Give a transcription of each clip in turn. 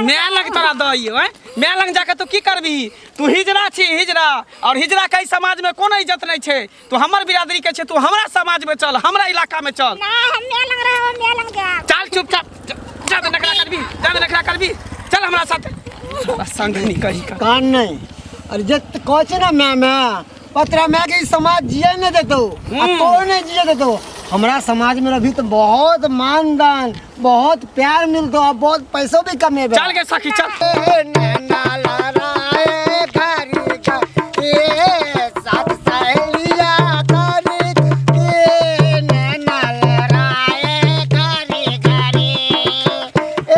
माय लग तोरा दही हैं माय लग जाके तू की करबी तू हिजड़ा छी हिजड़ा और हिजड़ा के समाज में कोनो इज्जत नहीं छे तू हमर बिरादरी के छे तू हमरा समाज में चल हमरा इलाका में चल ना हम माय लग रहे हम माय लग जाब चल चुपचाप ज्यादा नखरा करबी ज्यादा नखरा करबी चल हमरा साथ साला संग नहीं कही का कान नहीं अरे जे कहै छै ने माय माय पतरा माय के ई समाज जिए नहीं देतो आ तो नहीं जिए देतो हमरा समाज में अभी तो बहुत मानदान बहुत प्यार मिलतो आ बहुत पैसो भी कमेबे चल गे सखी चल ए, नैना लड़ाए घरी का, ए, साथ सहेलिया करी, ए, नैना लड़ाए घरी घरी।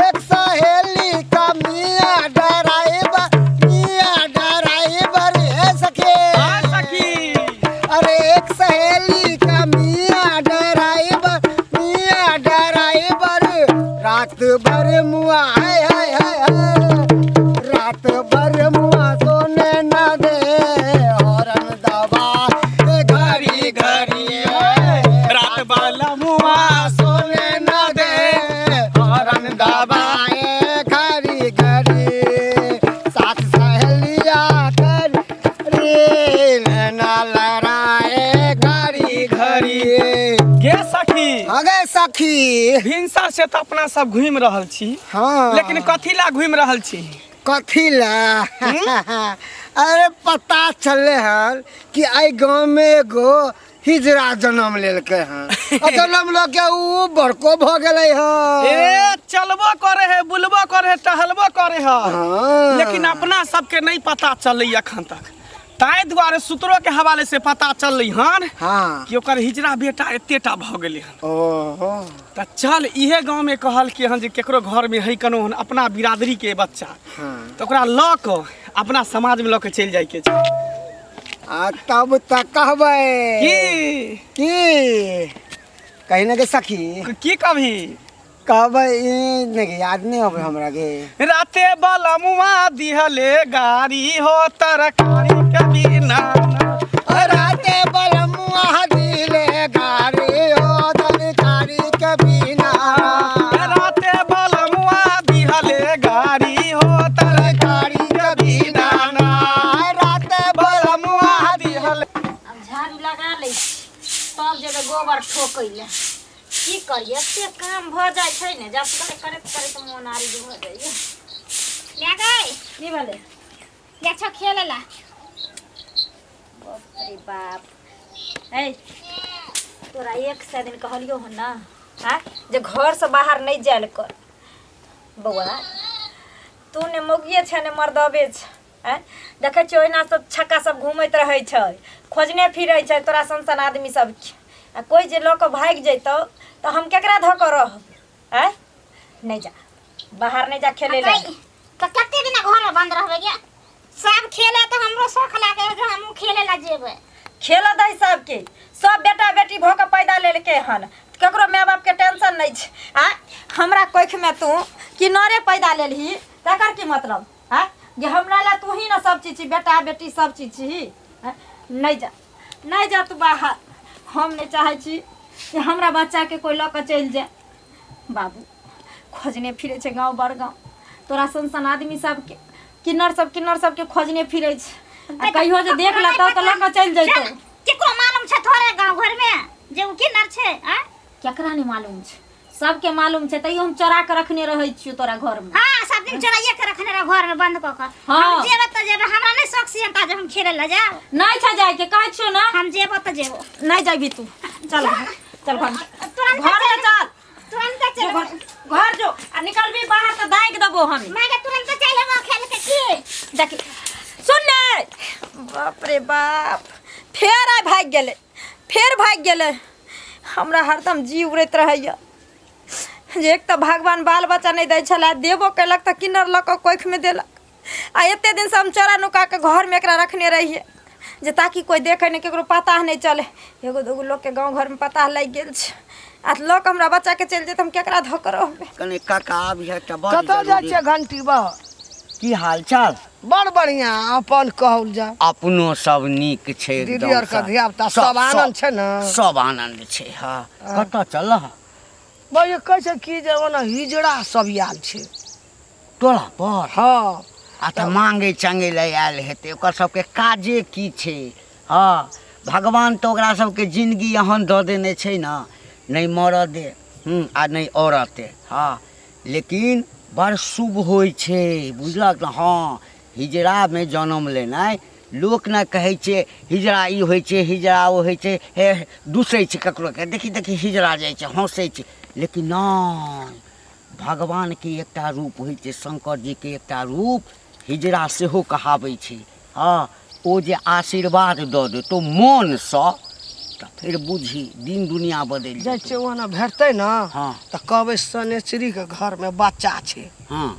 एक सहेली का मियाँ डराइबर है सखे हाँ सखी अरे एक सहेली का मियाँ डराइबर रात भर मुआ हाय हाय हाय हाय रात भर मुआ सोने न दे हॉर्न दबा ए घड़ी घड़ी ए, रात वाला मुआ सोने न दे हॉर्न दबाए घड़ी घड़ी साथ सहेलिया कर रे नैना लड़ाए घड़ी घड़ी गे सखी अगे सखी भिनसर से तऽ अपना सब घुमि रहल छी हाँ लेकिन कथी ला घुमि रहल छी कथी ला अरे पता चले हन कि एहि गाँव में एगो हिजड़ा जन्म लेलकै हन आ जन्म लऽ के उ बड़को भऽ गेलै हन ए चलबो करे है बुलबो करे है टहलबो करे है हाँ। लेकिन अपना सबके नहीं पता चललै अखन तक ताहि दुआरे सूत्रो के हवाले से पता चललै हन हाँ कि ओकर हिजड़ा बेटा एतेटा भऽ गेलै हन ओहो तऽ चल इहे गाँव में कहल कि हन जे केकरो घर में है कोनो हन अपना बिरादरी के बच्चा हाँ तऽ ओकरा लऽ कऽ अपना समाज में लऽ कऽ चलि जाइके छै आ तब तऽ कहबै की की कही ने के सखी की कभी कहबै ई नहि याद नहि अबै हमरा के राते बलमुआ दिहले गाड़ी हो तरकारी के बिना राते बलमुआ दिले गाड़ी हो तरकारी के बिना राते बलमुआ दिहले गाड़ी हो तरकारी के बिना राते बलमुआ दिहले अब झाड़ू लगा लै छी तब जेबै गोबर ठोकै लए की करियै एते काम भऽ जाइ छै ने जब करैत करैत मोन आरिज भऽ जाइए ले गई की भेलै ले छो खेले ला बाप रे बाप ऐ तोरा एक सए दिन कहलियौ हन ना आँय जे घरसँ बाहर नहि जायल कर बौआ तू ने मौगिए छै ने मर्दबे छै आँय देखै छियै ओहिना सब छक्का सब घूमैत रहै छै खोजने फिरै छै तोरा सन सन आदमी सबके आ कोइ जे लऽ कऽ भागि जैतौ तऽ हम केकरा धऽ कऽ रहब आँय नहि जा बाहर नहि जा खेलै लए तऽ कते दिना घर में बंद रहबै गे सब खेले तऽ हमरो शौख लागे जे हमहूँ खेले ला जेबै खेलऽ दही सबके सब बेटा बेटी भऽ कऽ पैदा लेलकै हन ककरो माय बापके टेंशन नहि छै आँय हमरा कोखिमे तू किन्नरे पैदा लेलही तकर की मतलब आँय जे हमरा लए तू ही ने सब चीज छी बेटा बेटी सब चीज छी आँय? नहि जा नहि जा तू बाहर हम नहि चाहै छी जे हमरा बच्चाके कोइ लऽ कऽ चलि जाय बाबू खोजने फिरै छै गाँव बड़ गाँव तोरा सन सन आदमी सबके किन्नर सब किन्नर सबके खोजने फिरै छै आ कहियो जे देख लेतौ तऽ लऽ कऽ चलि जैतौ केकरो मालूम छै थोड़े गाँव घर में जे उ किन्नर छै आँय केकरा नहि मालूम छै सबके मालूम छै तैयो हम चोरा के रखने रहै छियौ तोरा घर में हाँ सब दिन चोराइए के रखने रह घर में बंद कऽ कऽ हाँ। हम जेबै तऽ जेबै हमरा नहि शौक सियनता जे हम खेले लए जायब नहि छै जाय के कहै छियौ ने हम जेबो तऽ जेबो नहि जाबी तू चल घर चल घर तुरंत घर में चल तुरंत जो चल घर घर जो आ निकलबी बाहर तऽ दागि देबो हम माय तुरंत चलि एबो खेल के की देखी सुन ने बाप रे बाप फेर आइ भागि गेलै फेर भागि गेलै हमरा हरदम जी उड़ैत रहैए जे एक तऽ भगवान बाल बच्चा नहि दै छलै देबो केलक तऽ किन्नर लऽ कऽ कोखिमे देलक आ एते दिनसँ हम चोरा नुका कऽ घरमे एकरा रखने रहियै जे ताकि कोइ देखै नहि ककरो पता नहि चलै एगो दूगो लोकके गाँव घरमे पता लागि गेल छै आ लऽ कऽ हमरा बच्चाके चलि जेतै हम केकरा धऽ कऽ रहबै कने काका आबि एकटा बड़ कतऽ जाइ जरूरी छियै घंटी बह की हाल चाल बड़ बढ़िया अपन कहल जा अपनो सब नीक छै दीदी एकदम आर के सँ। धिया पुता सब आनन्द छै ने? सब आनन्द छै हँ कतऽ चलह भाई कहै छै की जे ओना हिजड़ा सब आयल छै टोला पर? हँ। आ तऽ मांगे चांगे लए आयल हेतै। ओकर सबके काजे की छै? हँ, भगवान तऽ ओकरा सबके जिंदगी एहन दऽ देने छै ने, नहि मरऽ दे आ नहि औरते। हँ, लेकिन बड़ शुभ होइ छै, बुझलक ने? हँ, हिजरामे जनम लेनाइ, लोक ने कहै छै हिजरा ई होइ छै, हिजरा ओ होइ छै, हे दुसै छै ककरोके, देखी देखी हिजरा जाइ छै, हँसै छै। लेकिन नहि, भगवानके एकटा रूप होइ छै, शङ्कर जीके एकटा रूप हिजरा सेहो कहाबै छै। हँ, ओ जे आशीर्वाद दऽ देतौ मोनसँ तऽ फेर बुझी दिन दुनिया बदलि जाइ जेतौ। छै, ओना भेटतै ने? हँ। तऽ कहबै शनेचरीके घरमे बच्चा छै। हँ।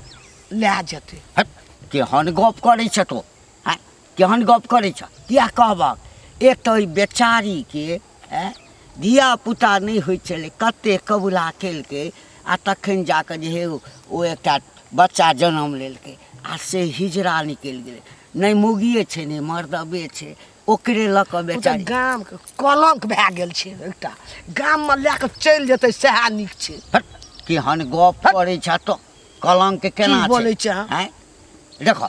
लए जेतै। हट, केहन गप करै छ तो? आँय, केहन गप करै छ? किया कहबक? एक तऽ ओहि बेचारीके आँय धियापुता नहि होइ छलै, कते कबुला केलकै आ तखन जाकऽ जे हे ओ एकटा बच्चा जनम लेलकै आ से हिजरा निकलि गेलै। नहि मौगिए छै, नहि मर्दबे छै, ओकरे लऽ कऽ ओ तऽ बेचारी गामके कलंक भए गेल छै एकटा। गाममे लए कऽ चलि जेतै सएह नीक छै। हट, केहन गप करै छ तो? कलंक केना की छै? बोलै छै अहाँ? आँय, देख,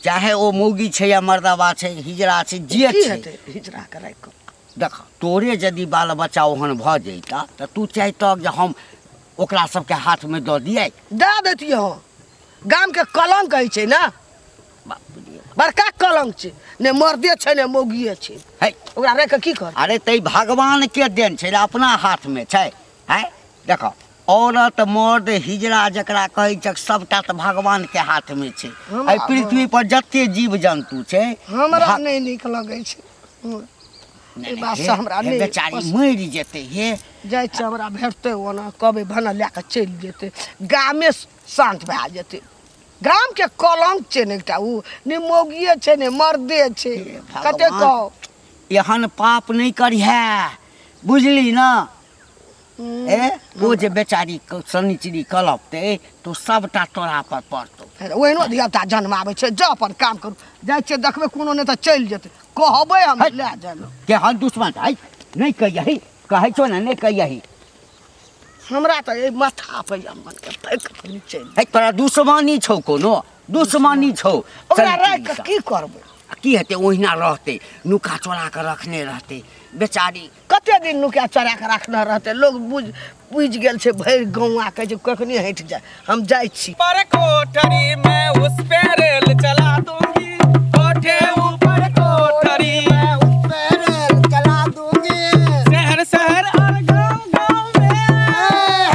चाहे ओ मौगी छै या मर्दबा छै, हिजरा छै, जे की छै, हेतै हिजरा के राखि कऽ? देख, तोरे यदि बाल बच्चा ओहन भऽ जैता तऽ तू चाहितक जे हम ओकरा सबके हाथमे दऽ दियै? दए दैतियै। हँ, गामके कलंक होइ छै ने। बाप रे, बड़का कलंक छै। ने मर्दे छै ने मौगिए छै। है, ओकरा राखि कऽ की कर? अरे तै भगवानके देन छै ने, अपना हाथमे छै। है देख, औरत मर्द हिजरा जकरा कहै छै, सबटा तऽ भगवानके हाथमे छै। हमरा एहि पृथ्वी पर जते जीव जन्तु छै। हमरा नहि नीक लगै छै। नहि, ई बात हे, से हमरा हे नहि बेचारी पसन्द। मरि जेतै हे। जाइ छै, हमरा भेटतै ओना कहबै भने लए कऽ चलि जेतै, गामे शान्त भए जेतै। गामके कलंक छै ने एकटा ओ, ने मौगिए छै ने मर्दे छै। हे कते भगवान। कहू, एहन पाप नहि करिहे, बुझली ने? ए ओ जे बेचारी शनिचरी कलपतै तो सबटा तोरा पर पड़तौ। फेर ओहिनो धियापुता जन्माबै छै। जाउ, अपन काम करू। जाइ छियै, देखबै कोनो नहि तऽ चलि जेतै, कहबै हम है। लए जाय लए। केहन दुश्मन है, नहि कहियही, कहै छौ ने, नहि कहियही। हमरा तऽ एहि माथा पर मनके फेक कऽ चलि। है, तोरा दुश्मनी छौ, कोनो दुश्मनी छौ ओकरा राखि शनिचरीसँ। कऽ की करबै? आ की हेतै? ओहिना रहतै, नुका चोरा कऽ रखने रहतै बेचारी। कते दिन नुका चोरा कऽ रखने रहतै? लोग बुझ बुझि गेल छै, भरि गौआ कहै छै कखनी हटि जाय। हम जाइ छी। पर कोठरी मैं उस पे रेल चला दूंगी, कोठे ऊपर कोठरी मैं उस पे रेल चला दूंगी, शहर शहर और गांव गांव में,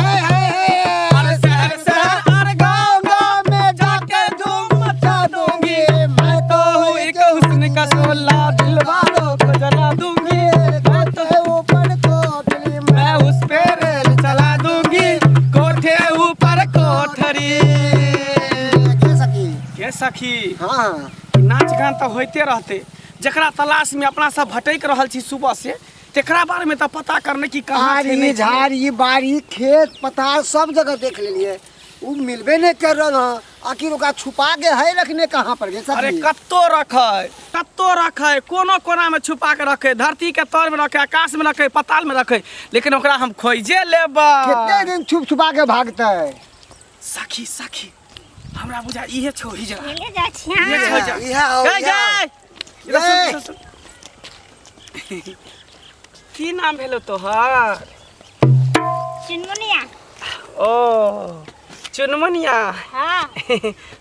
हे, हे, हे, और शहर शहर और गांव गाँव में जाके धूम मचा दूंगी। मैं तो हूँ एक हुस्न का शोला, दिल वालों को जला दूंगी। मैं तो कोठे ऊपर कोठरी मैं उस पे रेल चला दूंगी, कोठे ऊपर कोठरी। के सखी? के सखी? हाँ। नाच गान तऽ होइते रहते। जकरा तलाश में अपना सब भटकि रहल छी सुबह से, तेकरा बारे में तऽ पता करने की कहाँ छै, आरी नहि छै। झाड़ी बाड़ी खेत पथार सब जगह देख लेलिए, उ मिलबे नहीं कर रहा हँ। आखिर ओकरा छुपा के है रखने कहाँ पर गे अरे सखी? कत्तो रखै, कत्तो रखै, कोनो कोना में छुपा के रखै, धरती के तर में रखै, आकाश में रखै, पताल में रखै, लेकिन ओकरा हम खोजे लेबै। कितने दिन छुप छुपा के भागते? सखी, सखी, हमरा बुझा इहे छौ हिजरा। ले जाइ छी। इहे छौ हिजरा। इहे हौ, गई इहे हौ। गई, इधर सुन, ए। सुन, सुन। की नाम भेलो तोहर? चुनमुनिया। ओ चुनमुनिया? हाँ।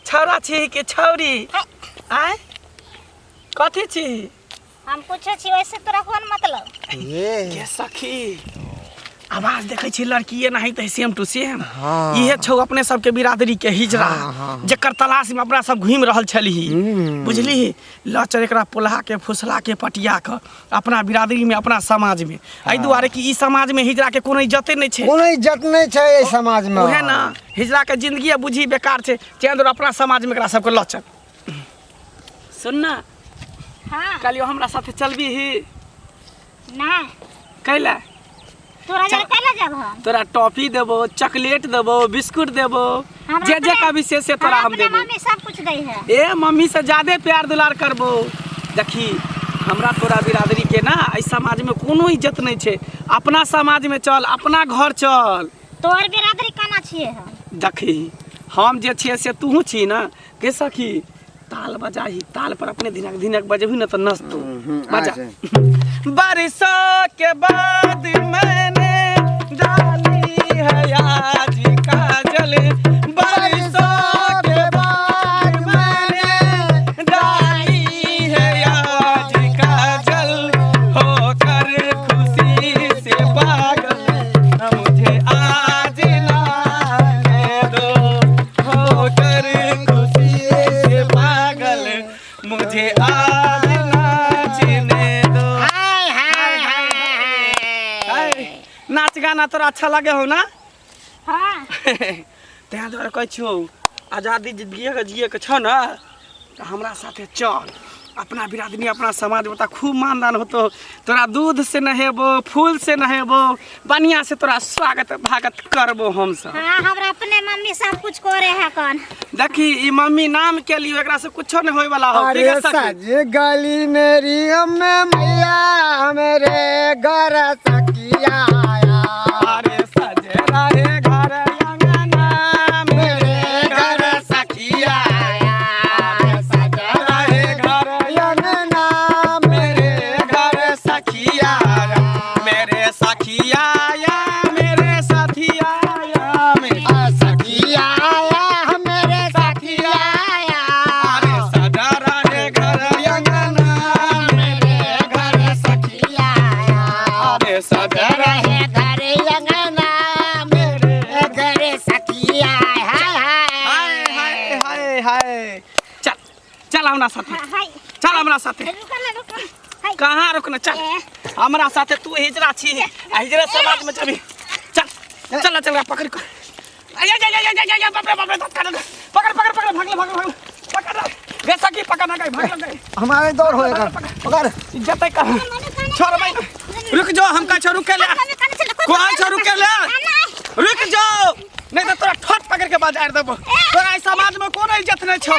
छौड़ा छी कि छौरी? आय, कथी छी? हम पूछै छी वैसे तोरा कोन मतलब? ये के सखी, आवाज देखै छी लड़की नहीं तऽ सेम टू सेम। हाँ। इहे छौ अपने सबके बिरादरी के हिजरा, हाँ, जेकर तलाश में अपना सब घूमि रहल छलही, बुझली? लऽ चल एकरा, पोल्हा के, फुसला के, पटिया के अपना बिरादरी में, अपना समाज में। एहि दुआरे कि ई समाज में हिजरा के कोनो इज्जते नहि छै। कोनो इज्जत नहीं छै एहि समाज में। उहे ना, हिजरा के जिंदगी बुझी बेकार छै। तें दुआरे अपना समाज में एकरा सबके लऽ चल। सुन ना। हाँ। कहलियौ हमरा साथे चलबी ही? ना। कैला? तोरा जरे कैला जब हम? तोरा टॉफी देबो, चॉकलेट देबो, बिस्कुट देबो। हमरा जे जे अपने- कहबी से से तोरा हमरा हम अपने देबो। मम्मी सब कुछ दै है। ए, मम्मी से ज्यादे प्यार दुलार करबो। देखी, हमरा तोरा बिरादरी के ना एहि समाज में कोनो इज्जत नहीं छै। अपना समाज में चल, अपना घर चल। तोहर बिरादरी केना छियै हम? देखी, हम जे छियै से तूहू छी ना के सखी ताल बजाही ताल पर अपने धिनक धिनक बजेबही ना तऽ नचतौ बजा बारिशों के बाद मैंने डाली है आज काजल बारिशों के बाद मैंने डाली है आज काजल होकर खुशी से पागल मुझे आज नाचने दो होकर खुशी से पागल मुझे आज नाचने दो हाय हाय हाय हाय, नाच गाना तोरा अच्छा लगे हो ना हाँ तें दुआरे कहै छियौ आजादी जिए जिए के छौ ने तऽ हमरा साथे चल अपना बिरादरी अपना समाज में तऽ खूब मानदान होतो तोरा दूध से नहेबो फूल से नहेबो बढ़िया से तोरा स्वागत भागत करबो हमसब हाँ हमरा अपने मम्मी सब कुछ करे है कौन देखी ई मम्मी नाम के लिए एकरा से कुछो नहीं होय वाला हो अरे ठीक है सखी? सज गली मेरी अम्मे मैया मेरे घर सखिया आया अरे सजे रहे घर अंगना मेरे घर सखिया अरे सजे रहे घर अंगना मेरे घर सखिया मेरे सखिया या मेरे साथिया या मेरे सखिया आया मेरे सखिया आया अरे सजा रहे घर अंगना मेरे घर सखिया आया अरे सजा रहे रहे घर अंगना मेरे घर सखिया हाय हाय हाय हाय हाय हाय चल चल हमरा साथे हाय चल हमरा साथे रुको ना रुको हाय कहाँ रुकना चल हमरा साथे तू हिजरा छी आ हिजरा समाज में चली चल चल चल पकड़ कर अरे जा जा जा जा जा बाप रे बाप रे धक्का दे पकड़ पकड़ पकड़ भाग ले भाग ले भाग ले पकड़ ले गे सखी पकड़ ना गई भाग ले गई हमारे दौड़ होएगा पकड़ इज्जत है कहाँ छोड़ भाई रुक जाओ हम का छोड़ रुके ले कोई छोड़ रुके ले रुक जाओ नहीं तो तोरा ठोट पकड़ के बाजार देबो तोरा इस समाज में कोनो इज्जत नहीं छौ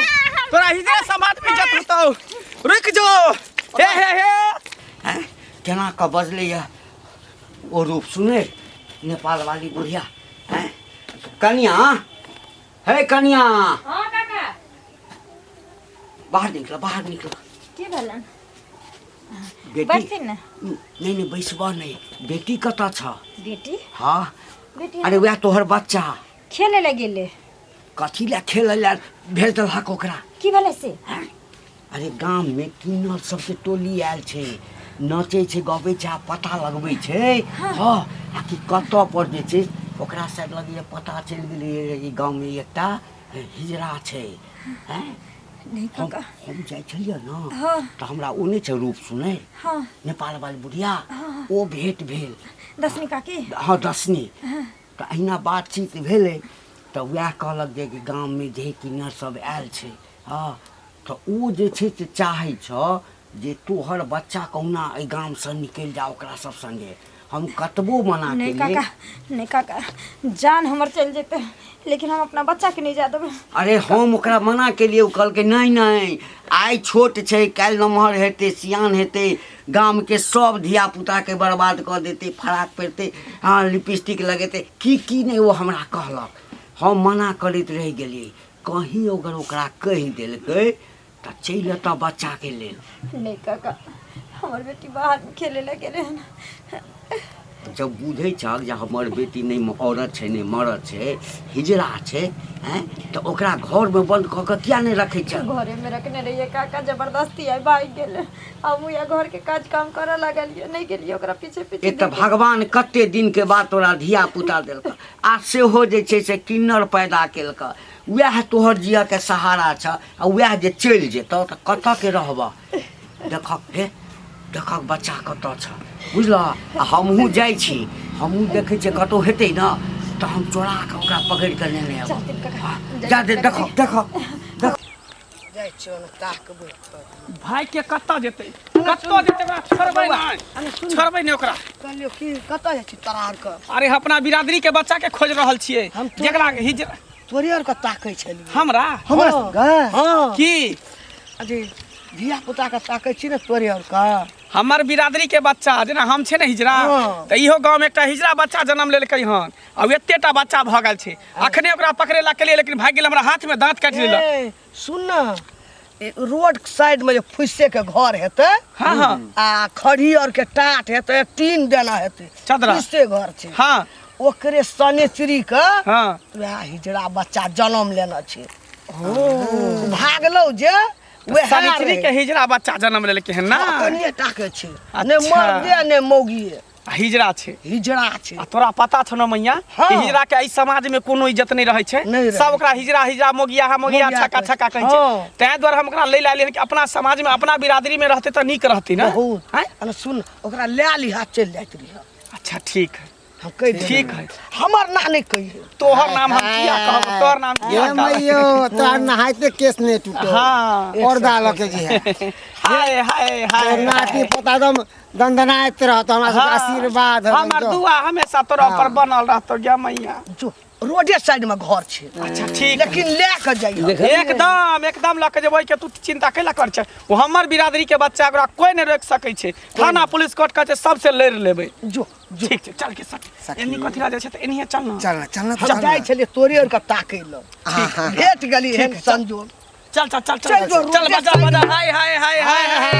तोरा हिजरा समाज में इज्जत होतौ रुक जाओ हे हे हे हैं? केना कऽ बजलैए ओ रूप सुने नेपाल वाली बुढ़िया हैं? कनिया हे कनिया हाँ काका बाहर निकल बाहर निकल की भेलन बेटी बैठथिन ने नहीं नहीं बैसबह नहीं बेटी कतऽ छ बेटी हाँ बेटी अरे वएह तोहर बच्चा खेले लए गेलै कथी लए खेलै लए भेज देलहक ओकरा की भेलै से अरे गाममे किन्नर सबके टोली आयल छै नचै छै गबै छै आ पता लगबै छै हँ आ कि कतऽ पर जे छै ओकरा शायद लगैए पता चलि गेलै ई गाममे एकटा हिजरा छै हैं नहीं हम काका हम जाइ छलियै ने हाँ। तऽ हमरा ओ नहि छै रूप सुनै हाँ नेपाल वाली बुढ़िया ओ भेंट भेल दसनी काकी हँ दसनी तऽ अहिना बातचीत भेलै तऽ वएह कहलक जे कि गाममे जे किन्नर सब आयल छै हँ तऽ ओ जे छै से चाहै छऽ जे तोहर बच्चा कहुना एहि गामसँ निकलि जा ओकरा सब सङ्गे हम कतबो मना नहीं केलियै काका नहीं काका जान हमर चलि जेतै लेकिन हम अपना बच्चा के नहीं जा देबै अरे हम ओकरा मना केलियै ओ कहलकै नहि नहि आइ छोट छै काल्हि नमहर हेतै सियान हेतै गामके सब धियापुताके बर्बाद कऽ देतै फराक पहिरतै हँ लिपस्टिक लगेतै की की नहि ओ हमरा कहलक हम मना करैत रहि गेलियै कहीं अगर ओकरा कहि देलकै तऽ चलि एतऽ बच्चाके लेल नहीं काका हमर बेटी बाहर में खेले लए गेलै हन जब बुझै छहक जे हमर बेटी नहि औरत छै नहि मरद छै हिजड़ा छै हैं तऽ ओकरा घरमे बन्द कऽ कऽ किया नहि रखै छह घरे में रखने रहिए काका जबरदस्ती आइ भागि गेलै हमहूँ या घर के काज काम करऽ लगलियै नहि गेलियै ओकरा पीछे पीछे एक तऽ भगवान कते दिनके बाद तोरा धिया पुता देलक आ सेहो जे छै से किन्नर पैदा केलक वएह तोहर जियऽके सहारा छह आ वएह जे चलि जेतौ तऽ कतऽके रहबह देखक हे देखक बच्चा कतऽ छह बुझलह आ हमहूँ जाइ छी हमहूँ देखै छियै कतहु हेतै ने तऽ हम चोरा कऽ ओकरा पकड़ि कऽ लेने अयबै जा दे देखऽ देखऽ देखऽ जाइ छियौ ने ताकबै तऽ। भाई के कतऽ जेतै कतऽ जेतै ओकरा छोड़बै नहि छोड़बै नहि ओकरा कहलियौ की कतऽ जाइ छी तरार कऽ अरे अपना बिरादरी के बच्चा के खोज रहल छियै हम तो- जेकरा हिज तोरे आर के ताकै छलियै हमरा हमरा सबके हँ की अरे धिया पुता के ताकै छी ने तोरे आर के हमर बिरादरी के बच्चा जेना हम छै ने हिजड़ा हाँ। तऽ इहो गाँव में एकटा हिजड़ा बच्चा जन्म लेलकै हन आ एतेटा बच्चा भऽ गेल छै अखने ओकरा पकड़े ला केलियै लेकिन भागि गेल हमरा हाथ में दाँत काटि लेलक ए, सुन न ई रोड साइड में जे फुस्से के घर हेतै हाँ हाँ आ खड़ी और के टाट हेतै टीन देना हेतै चदरा। फुस्से घर छै हाँ ओकरे सनेचरी के हाँ वएह हिजड़ा बच्चा जन्म लेने छै भागलौ जे वएह सनिचरी के हिजड़ा बच्चा जन्म लेलकै हन ना कनिए टाके छै ने अच्छा। मर्दे ने मौगिए आ हिजड़ा छै हिजड़ा छै आ तोरा पता छौ ने मैया हाँ। कि हिजड़ा के एहि समाज में कोनो इज्जत नहीं रहै छै नहि रहै सब ओकरा हिजड़ा हिजड़ा मोगिया हा मोगिया मोगिया छक्का कहै छक्का छै। कहै छै हाँ। ताहि दुआरे हम ओकरा लै लए एलियै हन कि अपना समाज में अपना बिरादरी में रहतै तऽ नीक रहतै ने बहुत आँय? आ सुन ओकरा लए लिहा चलि जाइत रहिह अच्छा ठीक है हम कहि देबै। ठीक है। हमर ना नहीं कहिए तोहर नाम हम किया कहब तोहर नाम किया ये कहब मैयो तोहर नहाइते केस नहीं टूटो हाँ और दाल के जी है हाय हाय हाय तोहर नाती पोता एकदम दंदनाइत रहत हमरा सबके आशीर्वाद हौ हमर दुआ हमेशा तोरा पर बनल रहतो गे मैया जो रोडे साइड में घर छै अच्छा ठीक लेकिन लए के जाइए एकदम एकदम लऽ के जेबै के तू चिंता कैला कर छै ओ हमर बिरादरी के बच्चा ओकरा कोई नहि रोकि सकै छै थाना पुलिस कोर्ट कहै छै सबसे लड़ि लेबै जो जो ठीक छै चल के सखी एनी कथी ला जाइ छै तऽ एनिहे चल ना चल ना चल ना हम जाइ छलियै तोरे आर के ताकै लए भेट गेली एहन संजोग चल चल चल चल चल जो, चल रोडे बजा साइड बजा हाय हाय हाय हाय हाय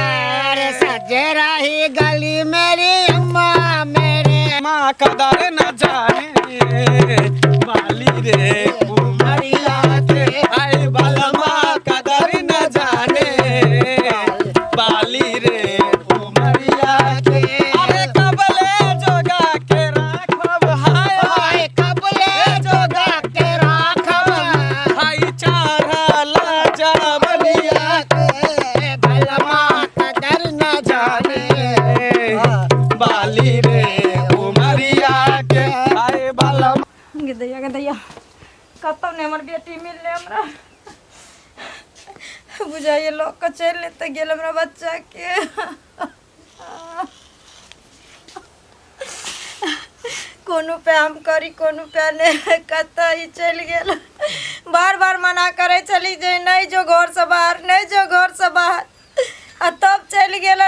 अरे सजे रही गली मेरी अम्मा मेरे माँ कदर न जाने बाली रे कुमरिया के आए बालमा कदर न जाने बाली रे कुमरिया के अरे कबले जोगा के राखब हाय हाय कबले जोगा के राखब हाय चारा जाबनिया के भलमा कदर न जाने बाली रे कुमरिया के आए बालमा गे दैया गे दैया कतौ नहि हमर बेटी मिललै हमरा बुझाइए लऽ कऽ चलि लेते गेल हमरा बच्चाके कोनो उपाय हम करी कोनो उपाय नहि कतऽ ई चलि गेल बार बार मना करै छली जे नहि जो घरसँ बाहर नहि जो घरसँ बाहर आ तब चलि गेल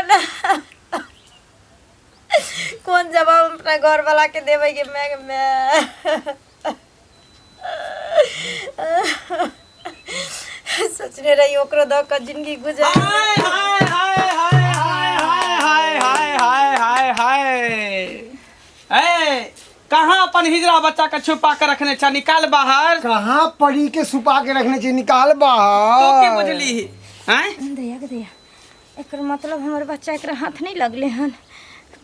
कोन जवाब हम अपना घरवलाके देबै गे माय गे माय सोचने रही ओकरो दऽ कऽ जिंदगी गुजर हाय हाय हाय हाय हाय हाय हाय हाय हाय हाय ए कहाँ अपन हिजरा बच्चा के छुपा के रखने छ निकाल बाहर कहाँ पड़ी के छुपा के रखने छी निकाल तो के बाहर बुझली हैं दैया के दैया एकर मतलब हमर बच्चा एकरा हाथ नहि लगलै हन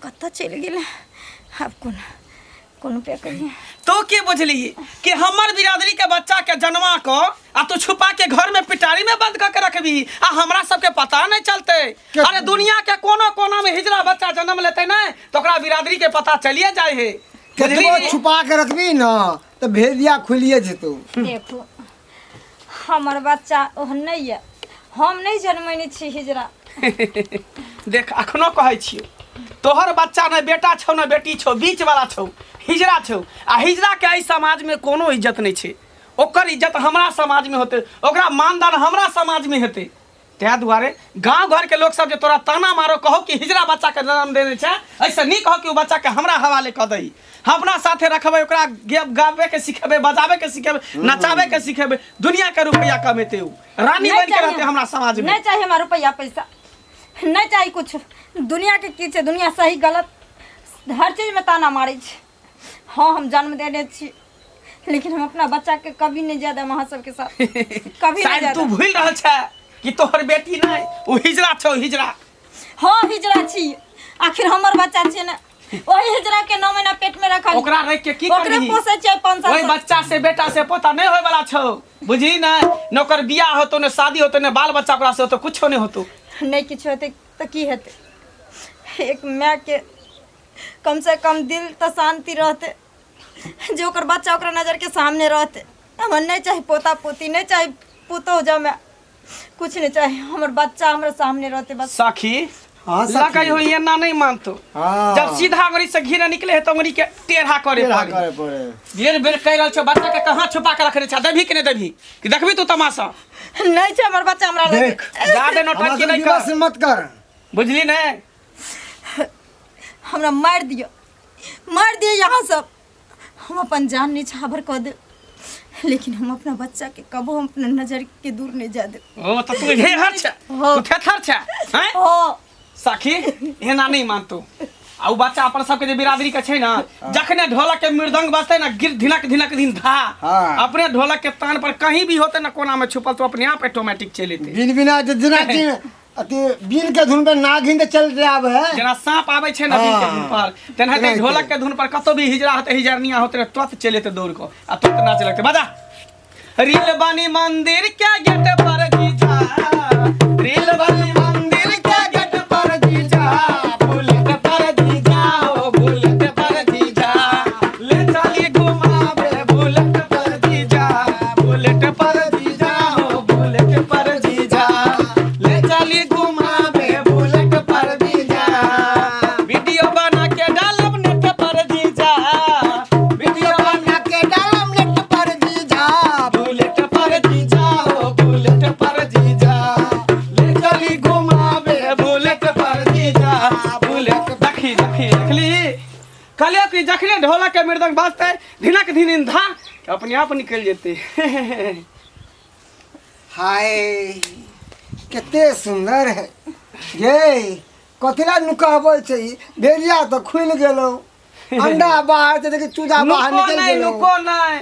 कतऽ चलि गेलै आब कोन कोन उपाय करिए तो के बुझली कि हमर बिरादरी के बच्चा के जन्मा को आ तू छुपा के घर में पिटारी में बंद करके रखबी आ हमरा सबके पता नहीं चलते अरे दुनिया के कोनो कोना में हिजड़ा बच्चा जन्म लेते ना तो ओकरा बिरादरी के पता चलिए जाए है केतबो बुझली छुपा के रखबी ना तो भेदिया खुलिए जेतौ देखू हमर बच्चा ओहन नहि यऽ हम नहि जन्मैने छी हिजरा देख अखनो कहै छियौ तोहर बच्चा ने बेटा छौ ने बेटी छौ बीच वाला छौ हिजड़ा छौ आ हिजड़ा के एहि समाज में कोनो इज्जत नहीं छै ओकर इज्जत हमरा समाज में होतै ओकरा मानदान हमरा समाज में हेतै ताहि दुआरे गाँव घरके लोक सब जे तोरा ताना मारो कहो कि हिजड़ा बच्चाके जन्म देने छै एहिसँ नीक हो कि ओ बच्चाके हमरा हवाले कऽ दही हम अपना साथे रखबै ओकरा गाबैके सिखेबै बजाबैके सिखेबै नचाबैके सिखेबै दुनियाके रुपैआ कमेतै ओ रानी नहीं बनि के चाहिए। रहतै हमरा समाज में नहीं चाहिए हमारा रुपया पैसा नहीं चाहिए कुछ दुनिया के की छै दुनिया सही गलत हर चीज में ताना मारै छै हाँ हम जन्म देने छी लेकिन हम अपना बच्चा के कभी नहीं जाय देब अहाँ सबके साथ कभी नहीं शायद जाय तू देब भूलि रहल छै कि तोहर बेटी नहि ओ हिजड़ा छौ हिजड़ा हाँ हिजड़ा छी आखिर हमर बच्चा छै ने ओही हिजड़ा के 9 महीना पेट में रखल ओकरा रख के की ओकरे करबिही पोसै छियै 5 साल ओहि से। बच्चा से बेटा से पोता नहीं होय वाला छौ बुझही ने ने ओकर बियाह होतो ने शादी होतो ने बाल बच्चा ओकरा से होतो कुछो नहीं होतो नहीं किछु हेतै तऽ की हेतै एक माय के कम से कम दिल तऽ शांति रहतै जे ओकर बच्चा ओकरा नजर के सामने रहतै हमरा नहीं चाही पोता पोती नहीं चाही पुतोह जमाय कुछ नहीं चाही हमर बच्चा हमरा सामने रहते बस सखी हाँ, सखी। लगे हो एना नहीं मानतो हाँ। जब सीधा अंगुरी से घी निकले है तो अंगुरी के टेढ़ा करे टेढ़ा पड़े करे पड़े बेर बेर कहि रहल छौ बच्चा के कहाँ छुपा के रखने छा देबही कि नहीं देबही कि देखबी तू तमाशा नहीं छै हमर बच्चा हमरा लगे देख जादे हमरा नौटंकी से नहीं विवाह कर से मत कर बुझली नहीं हमरा मारि दिअ, मारि दिअ यहाँ सब, हम अपन जान निछावर कऽ देब, लेकिन हम अपना बच्चा के कबो हम अपना नजर के दूर नहीं जा देब। ओ त तू हेहर छ, हाँ। तू थेथर छ हैं? हो। सखी, एना नहीं मानतो। आ उ बच्चा अपन सबके जे बिरादरी के छै ना, जखने ढोलक के मृदंग बजतै ना, गिर धिनक धिनक धिन धा, हाँ। अपने ढोलक के तान पर कहीं भी होते ना कोना में छुपल, तो अपने आप ऑटोमेटिक चलि एतै। बिन बिना जे जेना कि अथी बिन के धुन पे नागिन के चल आवे है। जेना सांप आबै छै ना बिन के धुन पर, तेनाहिते तेनाहिते। ढोलक के धुन पर कतौ भी हिजड़ा होतै, हिजड़निया होतै, तुरंत चलि एतै दौड़ कऽ आ तुरंत नाचे लगतै। बजा रील बनी मंदिर के गेट पर जीजा, रील बनी मंदिर के गेट पर जीजा, बुलेट पर जीजा, ओ बुलेट पर जीजा, ले चली घुमावे बुलेट पर जीजा, बुलेट पर जीजा, ओ बुलेट पर जीजा, ले चली घुमावे बुलेट पर जीजा, वीडियो बना के डालब नेट पर जीजा, वीडियो बना के डालम नेट पर जीजा, बुलेट पर जीजा, ओ बुलेट पर जीजा, ले चली घुमावे बुलेट पर जीजा, बुलेट। देखी देखी देखली, कहलियो कि जखने ढोलक के मृदंग बाजतै, धिनक धिन धा अपने आप निकलि जेतै। हाय कते सुंदर है ये, कथिला नुकाबै छै? भेड़िया तऽ खुलि गेलौ, अंडा बाहर छै, देखी चूजा बाहर नुको निकलि नहि, गेलौ। नुको नहि।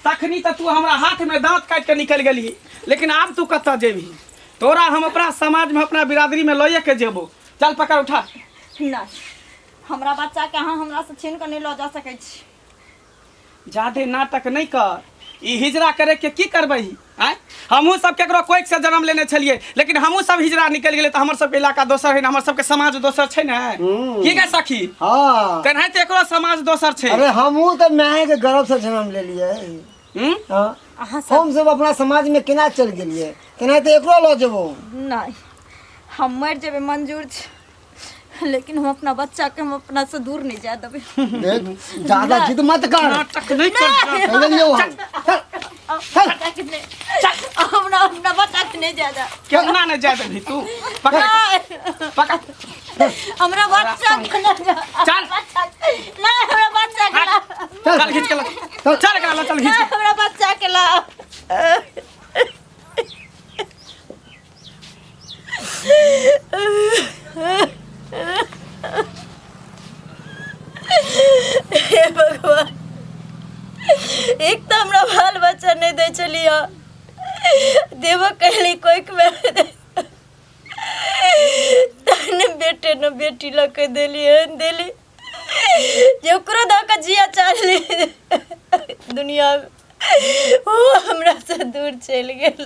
तखनी तऽ तू हमरा हाथ में दांत काटि के निकलि गेलही, लेकिन आब तू कतऽ जेबही? तोरा हम अपना समाज में अपना बिरादरी में लइए के जेबो। चल पकड़ उठा। नहि, हमरा बच्चा के अहाँ हमरा से छीन कऽ नहि लऽ जा सकै छी। जादे नाटक नहि कर। ई हिजड़ा करे के की करबही आँय? हमहूँ सब केकरो कोइख से जन्म लेने छलियै, लेकिन हमहूँ सब हिजड़ा निकलि गेलै, तऽ हमर सबके इलाका दोसर है ने, हमर सबके समाज दोसर छै ने। की गे सखी? हाँ। तेनाहिते एकरो समाज दोसर छै। अरे हमहूँ तऽ माय के गर्भ से जन्म लेलियै। हम्म? हाँ। अहाँ सब हम सब अपना समाज में केना चलि गेलियै, तेनाहिते एकरो लऽ जेबो। नहि, हम मरि जेबै मंजूर छै, लेकिन हम अपना बच्चा के हम अपना से दूर नहीं जा देबै। देख, ज्यादा जिद मत कर। नाटक नहीं कर। चलि गेलियौ हम। चल चल। हमरा अपना बच्चा के नहीं जा दे। केना नहि जाय देबही तू? पकड़ पकड़। हमरा बच्चा के नहीं जा। चल। नहीं, हमरा बच्चा के ला। चल खींच के ला, चल एकरा ला, चल खींच नहीं, हमरा बच्चा के ला। हे भगवान, एक तऽ हमरा बाल बच्चा नहि दै छलियै, देबो कहली कोइखमे तहने बेटे ने बेटी लऽ कऽ देली, एहन देली जे ओकरो दऽ कऽ जिया चाहली दुनियामे, ओ हमरा से दूर चलि गेल।